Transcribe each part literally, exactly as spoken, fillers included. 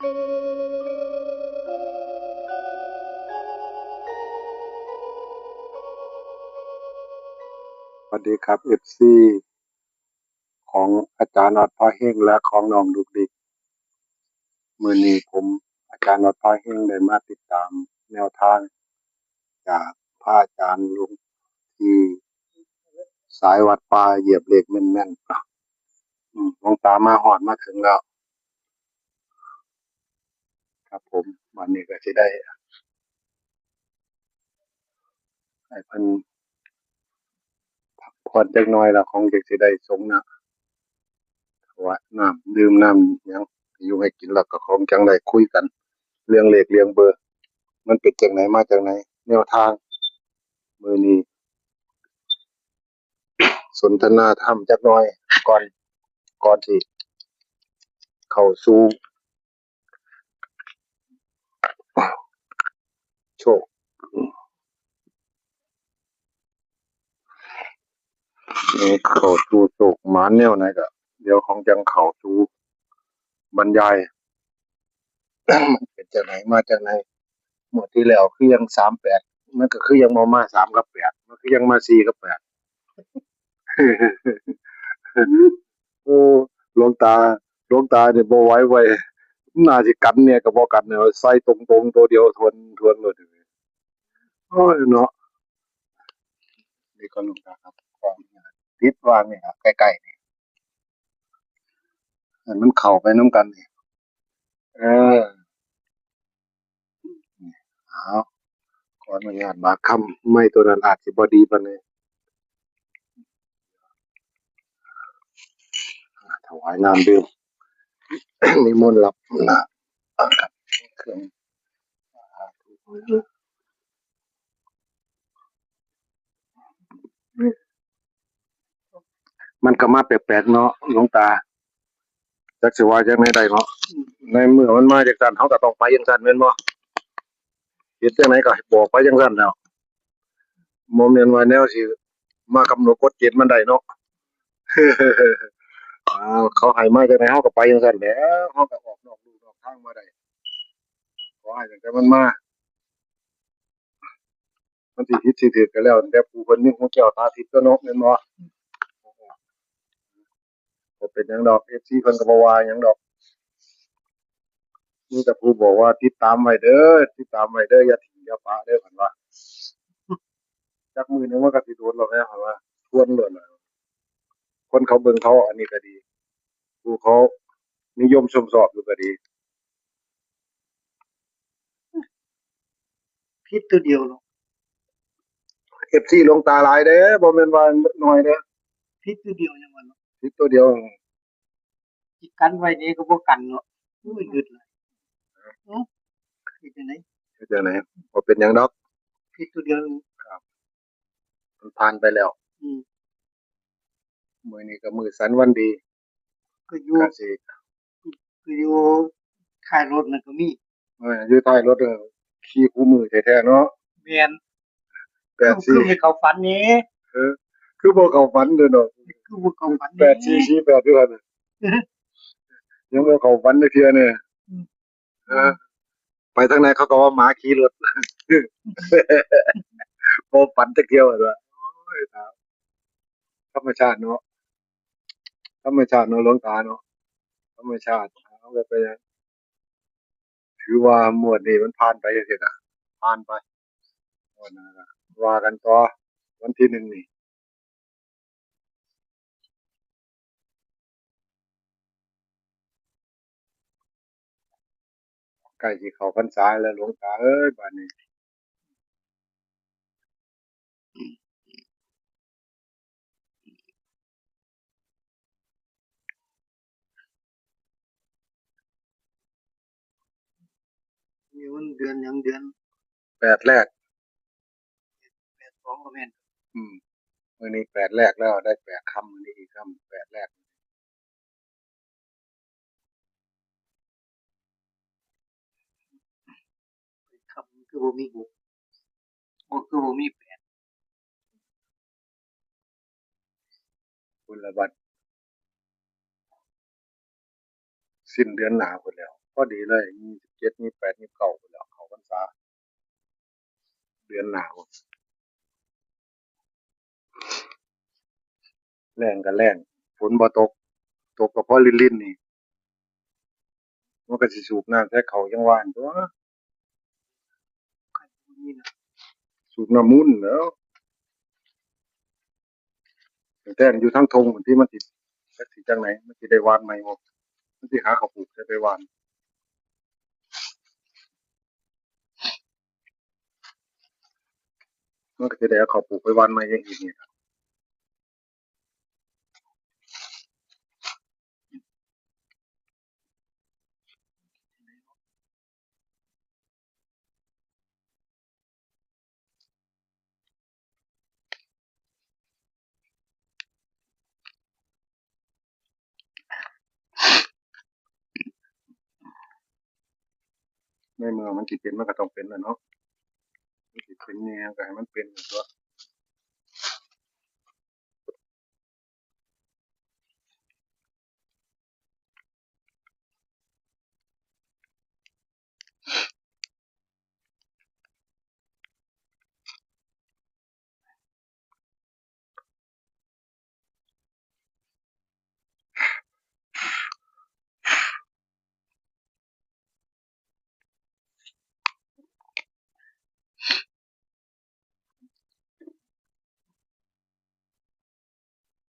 สวัสดีครับ เอฟซี ของอาจารย์ออดพาเฮงและของน้องลูกดิก มื้อนี้ผมอาจารย์ออดพาเฮงได้มาติดตามแนวทางจากพระอาจารย์หลวงที่สายวัดป่าเหยียบเลขแม่นๆ อืม หลวงตามาฮอดมาถึงแล้ว ครับผม วันนี้ก็สิได้ ให้เพิ่นพักผ่อนจักหน่อยแล้ว คงจักสิได้สรงน้ำ ถวายน้ำดื่มน้ำหยังอยู่ให้กิน แล้วก็คงจังได้คุยกัน เรื่องเลขเรื่องเบอร์ มันเป็นจังไหนมาจังไหน แนวทาง มื้อนี้ สนทนาธรรมจักหน่อย ก่อน ก่อนที่เข้าสู่ โชค นี่เข้าสู่โชคหมานแนวไหนก็ เดี๋ยวคงจังเข้าสู่บรรยาย มันเป็นจังไหนมาจังไหน งวดที่แล้วคือยังสามแปด มันก็คือยังบ่มาสามกับแปด มันคือยังมาสี่กับแปด โอ้ หลวงตา หลวงตาเนี่ยบ่ไหวเว้ย น่าสิกันเนี่ยก็บ่กันเนี่ย ใส่ตรงๆ ตัวเดียวทวนๆ โลด โอ้ยเนาะ นี่ก็หลวงตาครับ ติดวางเนี่ยครับ ใกล้ๆ นี่ ให้มันเข้าไปนำกันนี่ เออ เอา ขออนุญาตบาดคำ ไมค์ตัวนั้นอาจสิบ่ดีปานใด ถวายน้ำดื่ม นิมนต์รับนะ เครื่อง มันก็มาแปลกๆ เนาะ หลวงตา จักสิว่าจังได๋เนาะ ในเมื่อมันมาจังซั่น เฮาก็ต้องไปจังซั่นแม่นบ่ เฮ็ดจังได๋ก็บอกไปจังซั่นแหล้ว บ่แม่นว่าแนวสิมากำหนดกฎเกณฑ์มันได้เนาะ อ้าว เขาให้มาจังได๋ เฮาก็ไปจังซั่นแหล้ว เฮาก็ออกนอกลู่นอกทางมาได้ ขอให้ตั้งแต่มันมา มันสิผิดสิถูกก็แล้วแต่ผู้เพิ่นมีหูแก้วตาทิพย์ตั่วเนาะ แม่นบ่ บ่เป็นหยังดอก เอฟซี เพิ่นก็บ่ว่าหยังดอก มีแต่ผู้บอกว่า "ติดตามไว้เด้อ ติดตามไว้เด้อ อย่าถิ่มอย่าปะเด้อ" เพิ่นว่า จักมื้อหนึ่งมันก็สิโดนแล้วแหม เพิ่นว่า ทวนโลดล่ะ คนเขาเบิ่งเขาอันนี้ก็ดี ผู้เขานิยมชมชอบอยู่ก็ดี ผิดตัวเดียวเนาะ เอฟซี หลวงตาหลายเด้ บ่แม่นว่าน้อยเด้ ผิดตัวเดียวยังว่าเนาะ ผิดตัวเดียว สิกันไว้นี่ก็บ่กันเนาะ อุ้ย งึดหลาย เอ้า เฮ็ดจั่งใด เฮ็ดจั่งใด บ่เป็นหยังดอก ผิดตัวเดียว ครับ มันผ่านไปแล้ว อืม มื้อนี้ก็มื้อสันวันดี ก็อยู่ ก็สิ ก็อยู่ท้ายรถนั่นก็มี เออ อยู่ท้ายรถ เออ ขี่คู่มื้อแท้ๆ เนาะ แม่น แปดสี่ คือ คือให้เขาฝันนี่ เออ คือบ่เข้าฝันเด้อเนาะ คือบ่เข้าฝันนี่ แปดสี่สี่แปด อยู่หั่นน่ะ ยังบ่เข้าฝันจักเทื่อเนี่ย อืม เออ ไปทางไหนเขาก็ว่าหมาขี่รถ บ่ฝันจักเทื่อว่า โอ้ย ธรรมชาติเนาะ ธรรมชาติเนาะ หลวงตาเนาะ ธรรมชาติ เอาไป ไป ถือว่างวดนี้มันผ่านไปจังซี้นะ ผ่านไป งวดหน้าก็ว่ากันต่อ วันที่หนึ่งนี่ ใกล้สิเข้าพรรษาแล้วหลวงตาเอ้ย บาดนี้ นี่มันเดือนหยัง เดือน แปดแรก แปดสองก็แม่น อืม มื้อนี้แปดแรกแล้ว ได้แปดค่ำ มื้อนี้อีกค่ำ แปดแรก ค่ำคือบ่มีหก บ่ คือบ่มีแปด พุ้นละบัด สิ้นเดือนหน้าพุ้นแล้ว พอดีเลย ยี่สิบเจ็ด ยี่สิบแปด ยี่สิบเก้า พุ้นแหล้ว เข้าพรรษา เดือนหน้าพุ้น แล้งก็แล้ง ฝนบ่ตก ตกก็พอลิ่นๆ นี่ มันก็สิสูบน้ำใส่เขาจั่งว่าหั่นตั่ว สูบน้ำมูลแหล้ว แต่อยู่ทางทุ่งที่มันสิ จักสิจั่งใด มันสิได้หว่านใหม่บ่ มันสิหาข้าวปลูกใส่ไปหว่าน มันก็สิได้เอาข้าวปลูกไปหว่านใหม่อย่างอีกนี่ล่ะ ในเมื่อมันสิเป็น มันก็ต้องเป็นแหละเนาะ มันสิเป็นแนวใดก็ให้มันเป็นตั่ว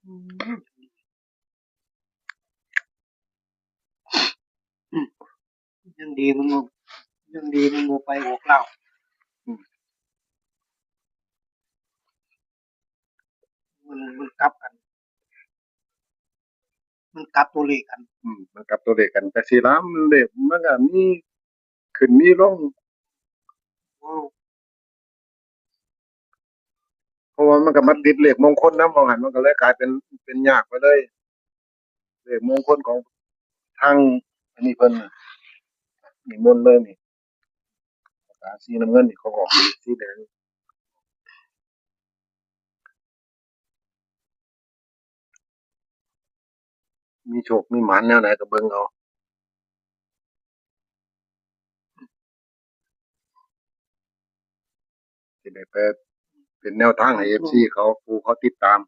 อืม ยังดีมันบ่ ยังดีมันบ่ไปออกลาว อืม มัน มันกลับกัน มันกลับตัวเลขกัน อืม มันกลับตัวเลขกัน แต่สิล่ะ มันเลขมันก็มีขึ้นมีลง โอ้ เพราะว่ามันก็มาติดเลขมงคลนำ ว่าหั่น มันก็เลยกลายเป็น เป็นยากไปเลย เลขมงคลของทางอันนี้เพิ่นน่ะ นิมนต์เลยนี่ ปากกาสีน้ำเงินนี่ เขาออกสี สีแดง มีโชคมีหมานแนวใดก็เบิ่งเอา สิได้ไปเป็นแนวทางให้ เอฟซี เขา ผู้เขาติดตาม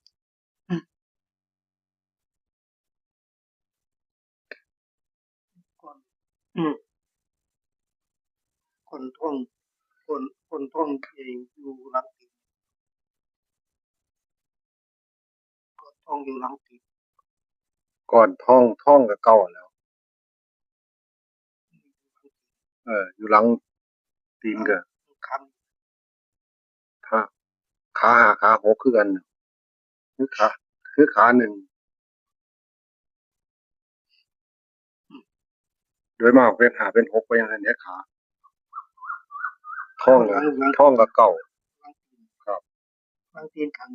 ก้อน อืม ก้อนทอง ก้อน ก้อนทอง เอ่อ อยู่หลังตีน ก้อนทองอยู่หลังตีน ก้อนทอง ทองก็เก้าแล้ว เออ อยู่หลังตีนก็ ค้ำ ขา ขาห้า ขาหกคือกัน คือขา คือขาหนึ่ง โดยมากเป็นห้าเป็นหกไปอย่างนั้นเนี่ย ขา ทองก็ ทองก็เก้า ครับ หลังตีนค้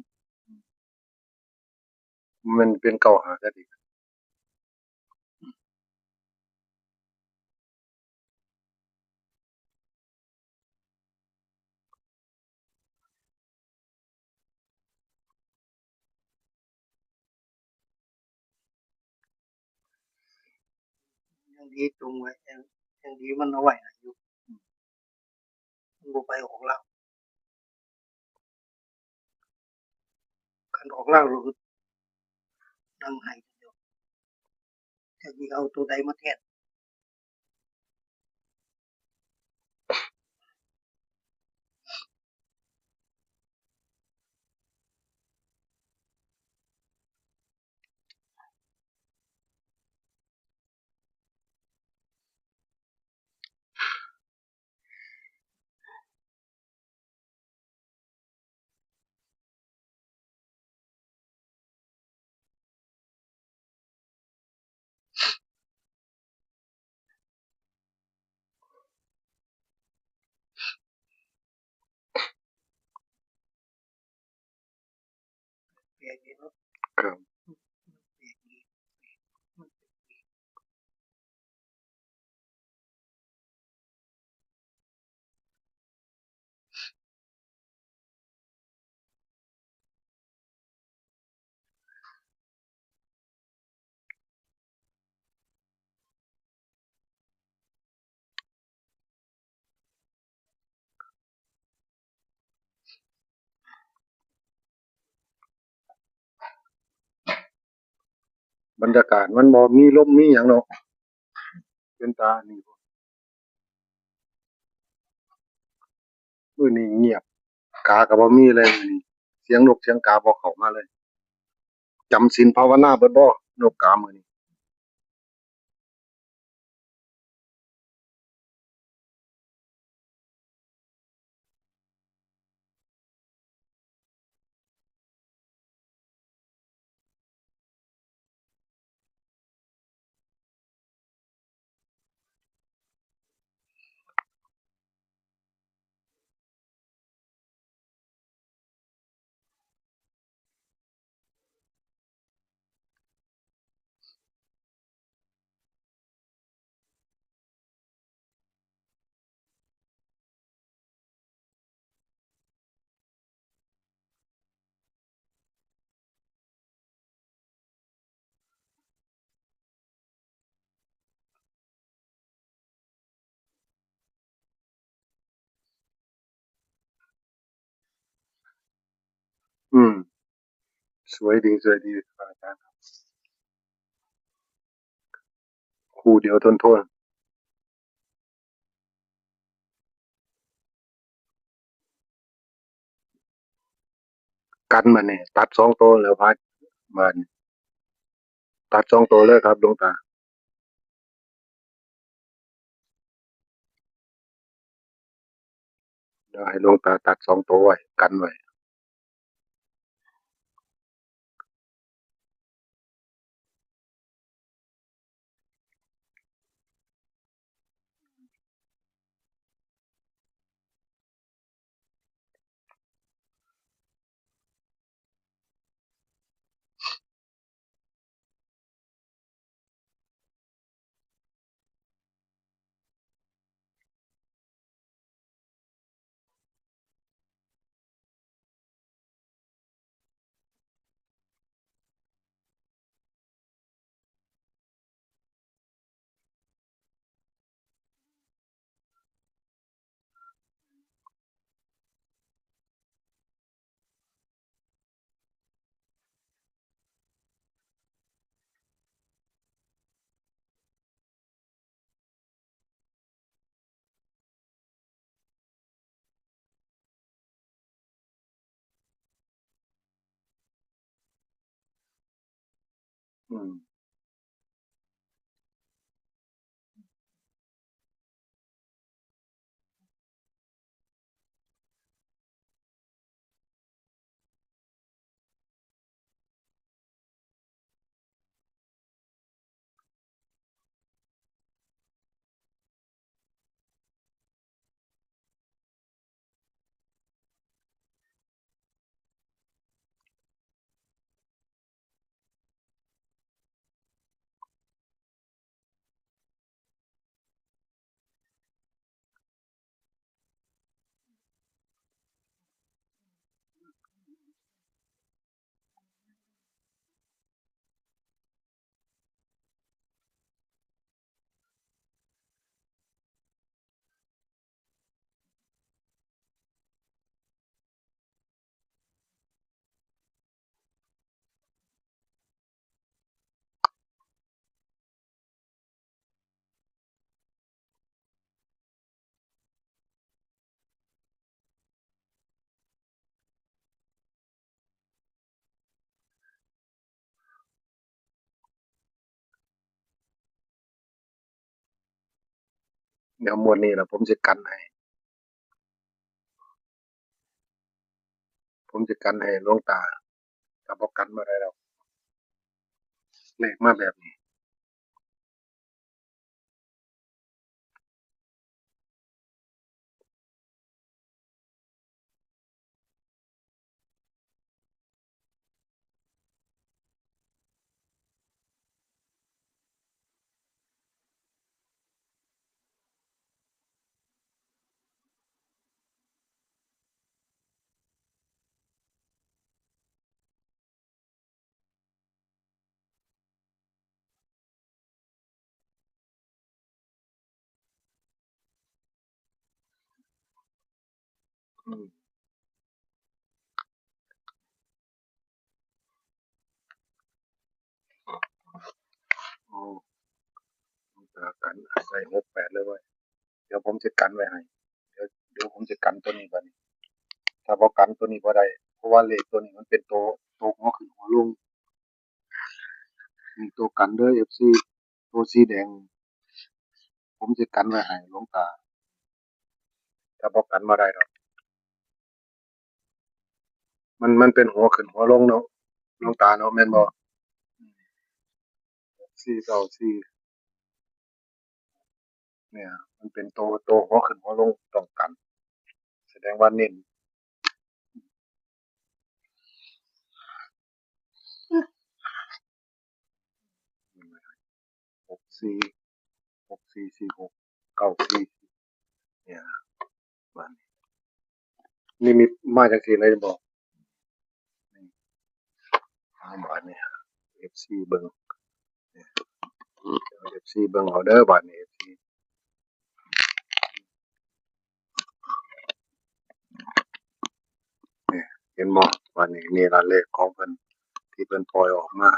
ำ มันเป็นเก้าห้าซะดิ ยังดีตรงไว้ ยัง ยังดีมันเอาไว้น่ะอยู่ มันบ่ไปออกลาว คันออกลาวแล้วนั่งไห้อยู่ จักสิเอาตัวใดมาแทน แปลกดีเนาะ ครับ แปลกดี มันแปลกดี แปลกดี บรรยากาศมันบ่มีลมมีหยังเนาะ เป็นตาอันนี้บ่ มื้อนี้เงียบ กาก็บ่มีเลยมื้อนี้ เสียงนกเสียงกาบ่เข้ามาเลย จำศีลภาวนาเบิดบ่ นกกามื้อนี้ อืม สวยดี สวยดีครับอาจารย์ครับ คู่เดียวทนทน กันมาเนี่ย ตัดสองตัวแล้วพัดมาเนี่ย ตัดสองตัวเลยครับหลวงตา เดี๋ยวให้หลวงตาตัดสองตัวไว้ กันไว้ อืม เดี๋ยวงวดนี้ล่ะผมสิกันให้ ผมสิกันให้หลวงตา ถ้าบ่กันบ่ได้ดอก เลขมาแบบนี้ อืม กัน ใส่หกแปดเลยเว้ย เดี๋ยวผมจะกันไว้ให้ เดี๋ยว เดี๋ยวผมจะกันตัวนี้บัดนี้ ถ้าบ่กันตัวนี้บ่ได้ เพราะว่าเลขตัวนี้มันเป็นตัว ตัวหัวขึ้นหัวลง นี่ตัวกันเด้อ เอฟซี ตัวสีแดง ผมจะกันไว้ให้หลวงตา ถ้าบ่กันบ่ได้ดอก มัน มันเป็นหัวขึ้นหัวลงเนาะ หลวงตาเนาะ แม่นบ่ สี่เก้าสี่ เนี่ย มันเป็นตัว ตัวหัวขึ้นหัวลง ต้องกัน แสดงว่าเน้น หกสี่ หกสี่สี่หก เก้าสี่ เนี่ย บัดนี้ นิมิตมาจังซี่เลยบ่ นี่ เอาบัดนี้ เอฟซี เบิ่ง เอฟซี เบิ่งเอาเด้อ บัดนี้ เอฟซี นี่ เห็นบ่ บัดนี้ นี่ล่ะเลขของเพิ่น ที่เพิ่นปล่อยออกมา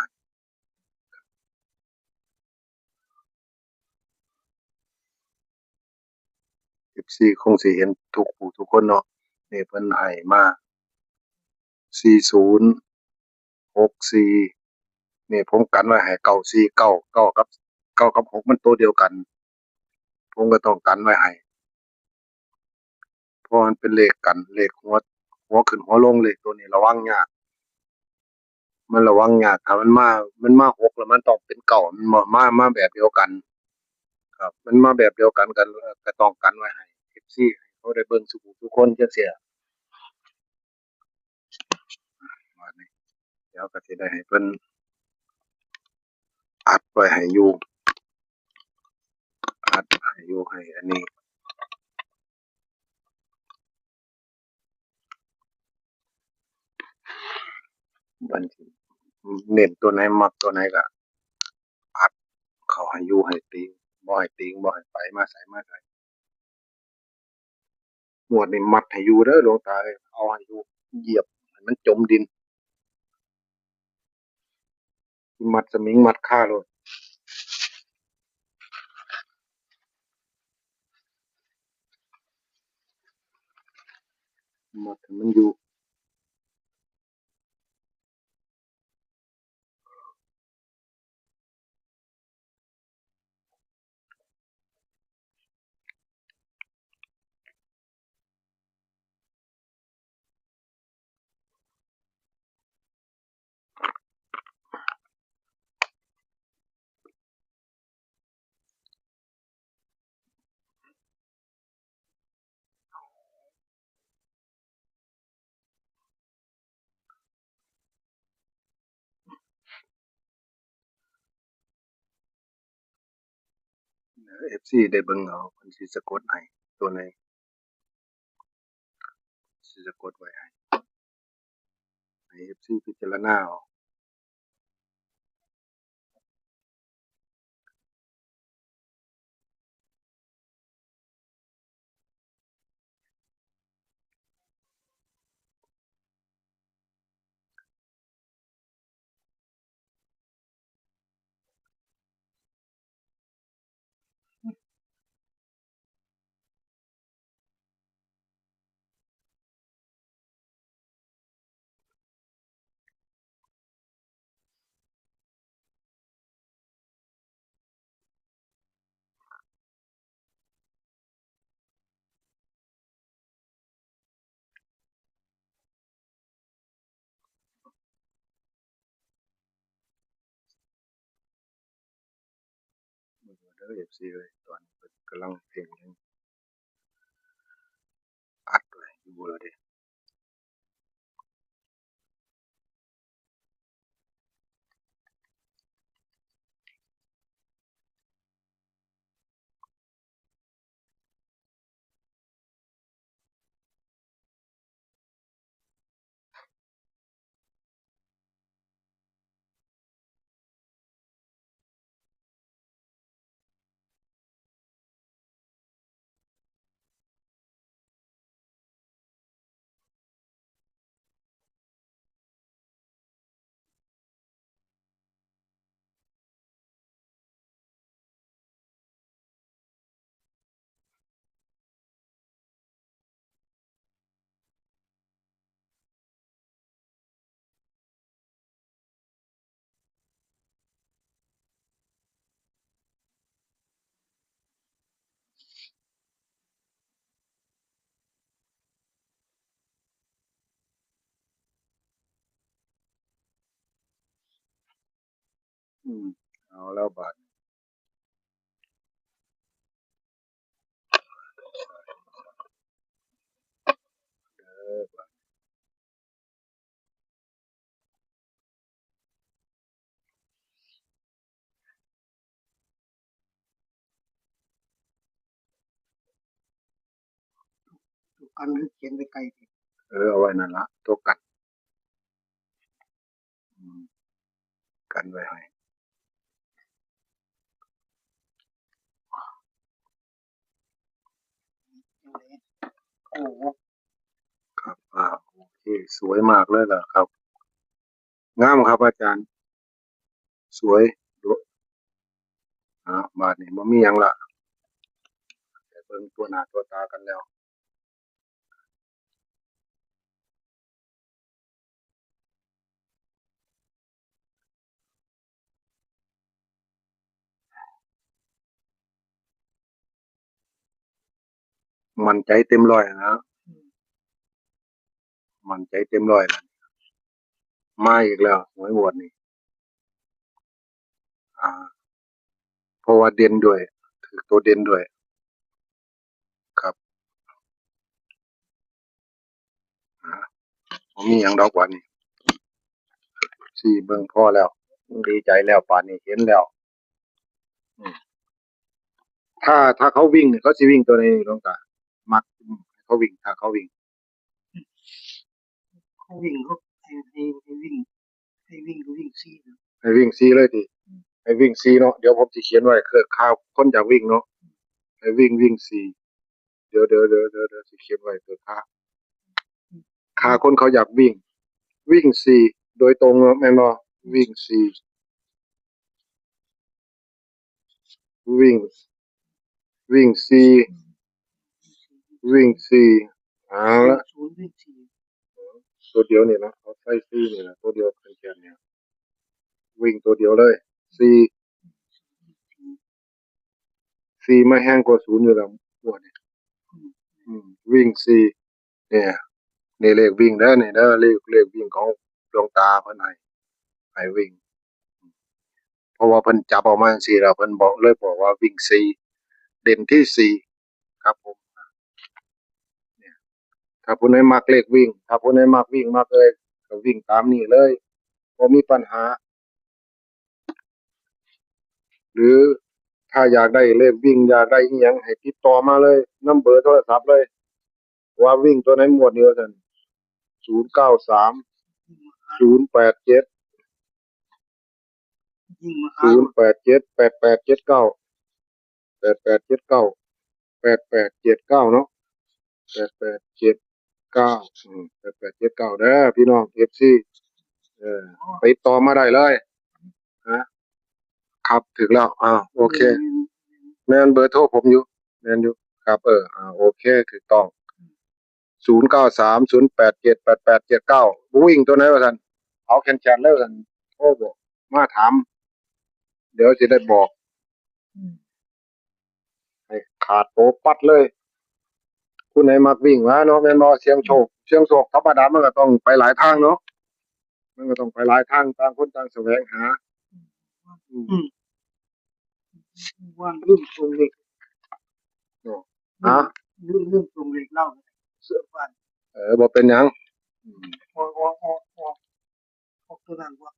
เอฟซี คงสิเห็นทุกผู้ทุกคนเนาะ นี่เพิ่นให้มา สี่ศูนย์ หกสี่ นี่ผมกันไว้ให้ เก้าสี่เก้า เก้ากับ เก้ากับหก มันตัวเดียวกัน ผมก็ต้องกันไว้ให้ เพราะมันเป็นเลขกัน เลขหัว หัวขึ้นหัวลง เลขตัวนี้ระวังยาก มันระวังยาก ถ้ามันมา มันมาหกแล้วมันต้องเป็นเก้า มันบ่มา มาแบบเดียวกัน ครับ มันมาแบบเดียวกัน ก็ ก็ต้องกันไว้ให้ เอฟซี เขาได้เบิ่งสู่ทุกคนจังซี้ บัดนี้ เดี๋ยวก็สิได้ให้เพิ่นอัดไว้ให้อยู่ อัดให้อยู่ ให้อันนี้ บัดนี้ เน้นตัวไหน มักตัวไหนก็อัดเข้าให้อยู่ ให้ติง บ่ให้ติง บ่ให้ไปมาไสมาไส งวดนี้มัดให้อยู่เด้อหลวงตาเอ้ย เอาให้อยู่ เหยียบให้มันจมดิน มัดสมิงมัดคาโลด มัดให้มันอยู่ เอฟซี ได้เบิ่งเอา เพิ่นสิสะกดให้ตัวไหน สิสะกดไว้ให้ ให้เอฟซี พิจารณาเอา เด้อ เอฟซี เอ้ย ตอนนี้เพิ่นกำลังเพ่งอยู่ อัดไว้อยู่แล้วเด้ เ อืม เอาแล้วบาดนี้ เด้อ บาด ตัวกันคือเขียนไว้ไกลสิ เออ เอาไว้นั่นละ ตัวกัน อืม กันไว้ให้ โอ้โห ครับ อ่า โอเค สวยมากเลยล่ะครับ งามครับอาจารย์ สวย อ่า บาดนี้บ่มีหยังละ ได้เบิ่งตัวหน้าตัวตากันแล้ว มั่นใจเต็มร้อยนะ อืม มั่นใจเต็มร้อยนะ มาอีกแล้ว หวยงวดนี้ อ่า เพราะว่าเด่นด้วย ถือตัวเด่นด้วย ครับ อ่า บ่มีหยังดอกบาดนี้ สี่เบิ่งพอแล้ว ดีใจแล้ว บาดนี้เห็นแล้ว อืม ถ้า ถ้าเขาวิ่งนี่ เขาสิวิ่งตัวใดหลวงตา มัก อืม เขาวิ่ง ถ้าเขาวิ่ง เขาวิ่ง เขาให้ ให้ ให้วิ่ง ให้วิ่งก็วิ่งสี่นะ ให้วิ่งสี่เลยติ อืม ให้วิ่งสี่เนาะ เดี๋ยวผมสิเขียนไว้ คือ ถ้าคนอยากวิ่งเนาะ ให้วิ่ง วิ่งสี่ เดี๋ยว เดี๋ยว เดี๋ยว เดี๋ยว เดี๋ยวสิเขียนไว้ เผื่อถ้า ถ้าคนเขาอยากวิ่ง วิ่งสี่ โดยตรงเนาะ แม่นบ่ วิ่งสี่ วิ่ง วิ่งสี่ วิ่งสี่ เอาละ ศูนย์วิ่งสี่ ตัวเดียวนี่นะ เอาใส่สี่นี่นะ ตัวเดียวแขนๆ เนี่ย วิ่งตัวเดียวเลย สี่ สี่มาแฮงกว่าศูนย์อยู่แล้วงวดนี้ อืม วิ่งสี่ เนี่ย นี่เลขวิ่งเด้อ นี่เด้อ เลข เลขวิ่งของหลวงตาเพิ่นให้ ให้วิ่ง เพราะว่าเพิ่นจับออกมาจังซี่แล้ว เพิ่นบอก เลยบอกว่าวิ่งสี่ เด่นที่สี่ ครับผม เนี่ย ถ้าผู้ใดมักเลขวิ่ง ถ้าผู้ใดมักวิ่ง มักเลย ก็วิ่งตามนี้เลย บ่มีปัญหา หรือถ้าอยากได้เลขวิ่ง อยากได้อิหยัง ให้ติดต่อมาเลย นำเบอร์โทรศัพท์เลย ว่าวิ่งตัวใดงวดนี้ว่าซั่น ศูนย์เก้าสาม ศูนย์แปดเจ็ด ยิ่งมา ศูนย์แปดเจ็ด แปดแปดเจ็ดเก้า แปดแปดเจ็ดเก้า แปดแปดเจ็ดเก้า เนาะ แปดแปดเจ็ดเก้า อืม แปดแปดเจ็ดเก้า เด้อพี่น้อง เอฟซี เออ ติดต่อมาได้เลย ฮะ ครับ ถืกแล้ว อ่า โอเค แม่นเบอร์โทรผมอยู่ แม่นอยู่ ครับ เออ อ่า โอเค ถูกต้อง ศูนย์เก้าสาม ศูนย์แปดเจ็ด แปดแปดเจ็ดเก้า วิ่งตัวไหนวะท่าน เอาแขนๆ เลยท่าน โทรบอก มาถาม เดี๋ยวสิได้บอก อืม ให้ขาดโตปัดเลย ผู้ใดมักวิ่งวะเนาะ แม่นบ่ เสี่ยงโชค เสี่ยงโชคธรรมดามันก็ต้องไปหลายทางเนาะ มันก็ต้องไปหลายทาง ต่างคนต่างแสวงหา อืม อืม ว่าเรื่องตัวเลข เนาะ ฮะ เรื่อง เรื่องตัวเลขเล่าเนี่ย เสื้อฟัน เออ บ่เป็นหยัง อืม ออก ออก ออก ออก ออกตัวนั้นบ่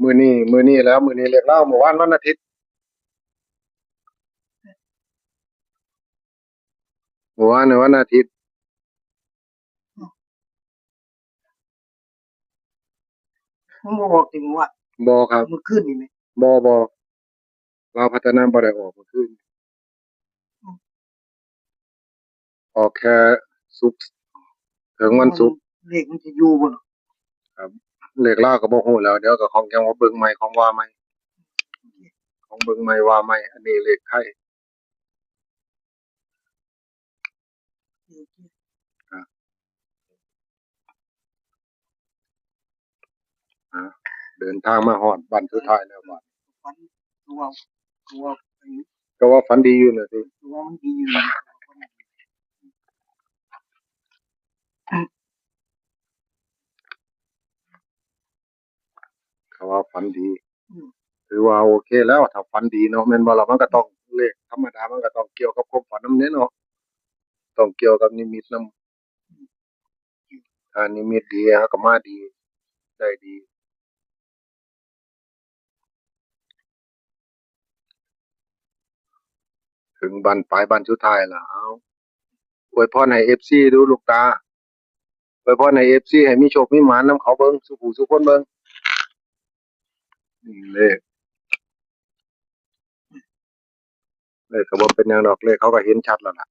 มื้อนี้ มื้อนี้แล้ว มื้อนี้เลขลาว มื้อวานวันอาทิตย์ มื้อวานนี่วันอาทิตย์ มันบ่ออกติมื้อวาน บ่ครับ มื้อคืนนี่แหม บ่ บ่ ลาวพัฒนาบ่ได้ออกมื้อคืน อืม ออกแค่ศุกร์ ถึงวันศุกร์ เลขมันสิอยู่บ่เนาะ ครับ เลขลาวก็บ่ฮู้แล้ว เดี๋ยวก็ของยังว่าเบิ่งใหม่ ของว่าใหม่ ของเบิ่งใหม่ว่าใหม่ อันนี้เลขไทย อ่ะ อ่ะ เดินทางมาฮอดบ้านสุดท้ายแล้วบัด ฝันตัว ตัว ก็ว่าฝันดีอยู่น่ะติ ตัวมันดีอยู่นะ เขาว่าฝันดี อืม ถื ถือว่าโอเคแล้ว ถ้าฝันดีเนาะ แม่นบ่ล่ะ มันก็ต้อง เลขธรรมดา มันก็ต้องเกี่ยวกับความฝันนำแหน่เนาะ ต้องเกี่ยวกับนิมิตนำ ถ้านิมิตดี เฮาก็มาดี ได้ดี ถึงบั้นปลายบั้นสุดท้ายแล้ว เอา อวยพรให้เอฟซีดูลูกตา อวยพรให้เอฟซีให้มีโชคมีหมานนำเขาเบิ่ง สู่ผู้สู่คนเบิ่ง อืม เลข เลขก็บ่เป็นหยังดอก เลขเขาก็เห็นชัดแล้วล่ะ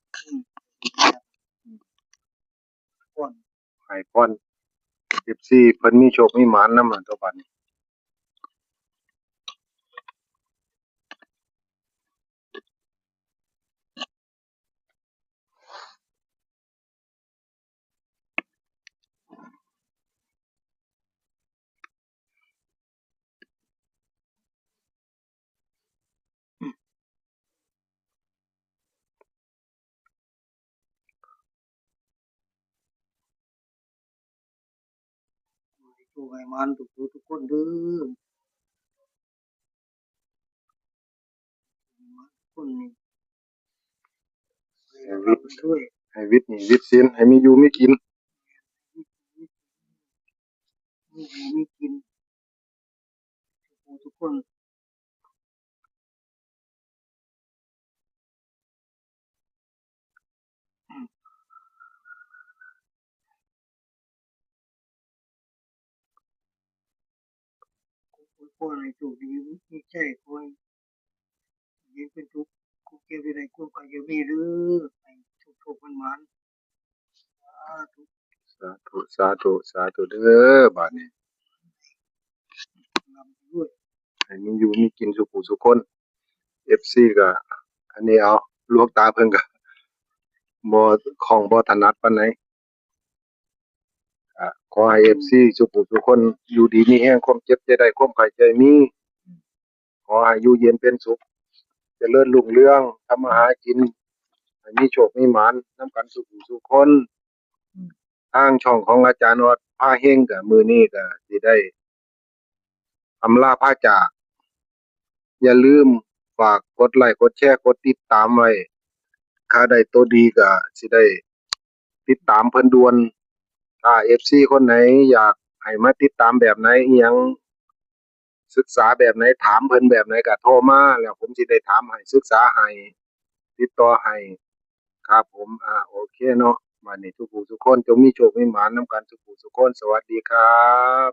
อืม ให้พร เอฟซี เพิ่นมีโชคมีหมานนำหั่นตั่วบัดนี้ ให้โชคให้หมานทุกผู้ทุกคนเด้อ คนนี่ ให้วิด ให้วิดหนี้วิดสิน ให้มีอยู่มีกิน มีอยู่มีกิน ทุกผู้ทุกคน ขอให้โชคดีมีชัย ขอให้เย็นเป็นสุข ความเจ็บอย่าได้ ความไข้อย่ามีเด้อ ให้โชคๆ หมานๆ สาธุ สาธุ สาธุ สาธุเด้อ บาดนี้ ร่ำรวย ให้มีอยู่มีกินสู่ผู้สู่คน เอฟซี ก็ อันนี้เอา หลวงตาเพิ่นก็บ่คล่องบ่ถนัดปานใด ก็ขอให้ เอฟซี สู่ผู้สู่คนอยู่ดีมีแฮง ความเจ็บอย่าได้ ความไข้อย่ามี ขอให้อยู่เย็นเป็นสุข เจริญรุ่งเรือง ทำมาหากิน ให้มีโชคมีหมานนำกันสู่ผู้สู่คน อืม ทางช่องของอาจารย์ออดพาเฮงก็มื้อนี้ก็สิได้อำลาพาจาก อย่าลืมฝากกดไลค์ กดแชร์ กดติดตามไว้ ถ้าได้ตัวดีก็สิได้ติดตามเพิ่นด่วน ถ้า เอฟซี คนไหนอยากให้มาติดตามแบบไหน อิหยัง ศึกษาแบบไหน ถามเพิ่นแบบไหนก็โทรมา แล้วผมสิได้ถามให้ ศึกษาให้ ติดต่อให้ ครับผม อ่า โอเคเนาะ บาดนี้สู่ผู้สู่คน จงมีโชคมีหมานนำกันสู่ผู้สู่คน สวัสดีครับ